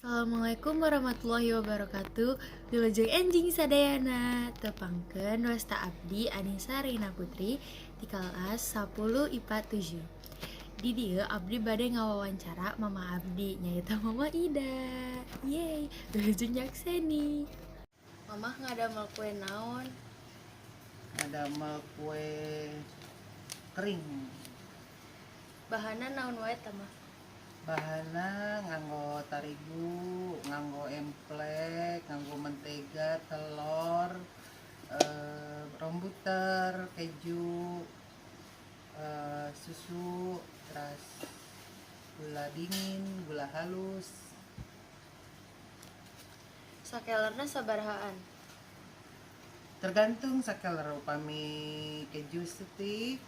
Assalamualaikum warahmatullahi wabarakatuh. Wilujeng enjing sadayana. Tepangkeun, wasta abdi Anissa Reina Putri di kelas 10 IPA 7. Di dieu abdi bade ngawawancara mama abdi, nyaeta Mama Ida. Yeay, wilujeng nyakseni. Mamah ngadamel kue naon? Ngadamel kue kering. Bahanna naon wae tah, Mah? Bahanna nganggo tarigu, nganggo emplek, nganggo mentega, telur, rambutan, keju, susu, terus gula dingin, gula halus. Sakelerna sabarahaan? Tergantung sakeler. Upami keju setik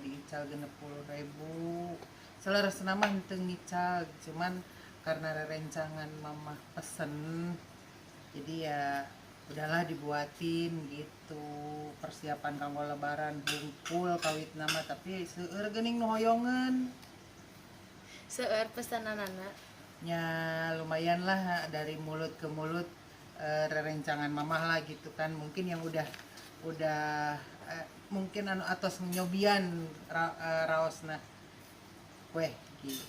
diical 60.000. Saleresna mah henteu ngical, cuman karena rerencangan mamah pesen, jadi ya udahlah dibuatin gitu, persiapan kanggo Lebaran hungkul kawitna mah, tapi seueur geuning nu hoyongeun. Seueur pesananana? Ya, lumayan lah, dari mulut ke mulut, rerencangan mamah lah gitu kan. Mungkin yang udah mungkin anu atos nyobian raosna kue gitu.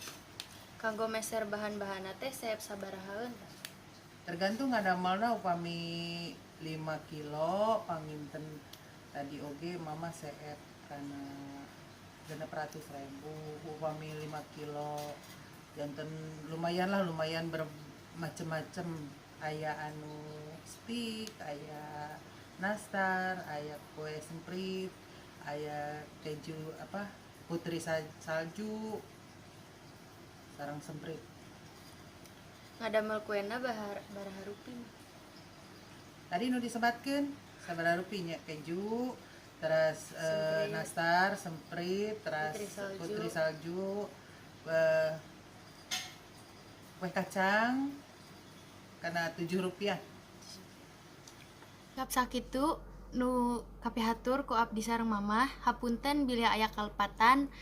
Kanggo meser bahan-bahanna teh seep sabarahaeun tah? Tergantung ngadamelna. Upami 5 kilo panginten tadi oge mama seep kana 600.000 upami 5 kilo. Janten lumayan lah, lumayan bermacem-macem, aya anu stik, aya nastar, aya kue semprit, aya keju apa, putri salju sareng semprit. Ngadamel kuena bahar baraha rupi, Mah? Tadi nu disebatkeun sabaraha rupi nya? Keju, terus Semprit. Nastar, semprit, terus Putri salju. Putri salju, kue kacang kana Rp7. Kap sakitu nu kapihatur ku abdi sareng mamah. Hapunten bilih aya kalepatan.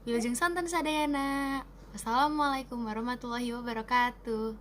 Wilujeng sonten sadayana. Wassalamualaikum warahmatullahi wabarakatuh.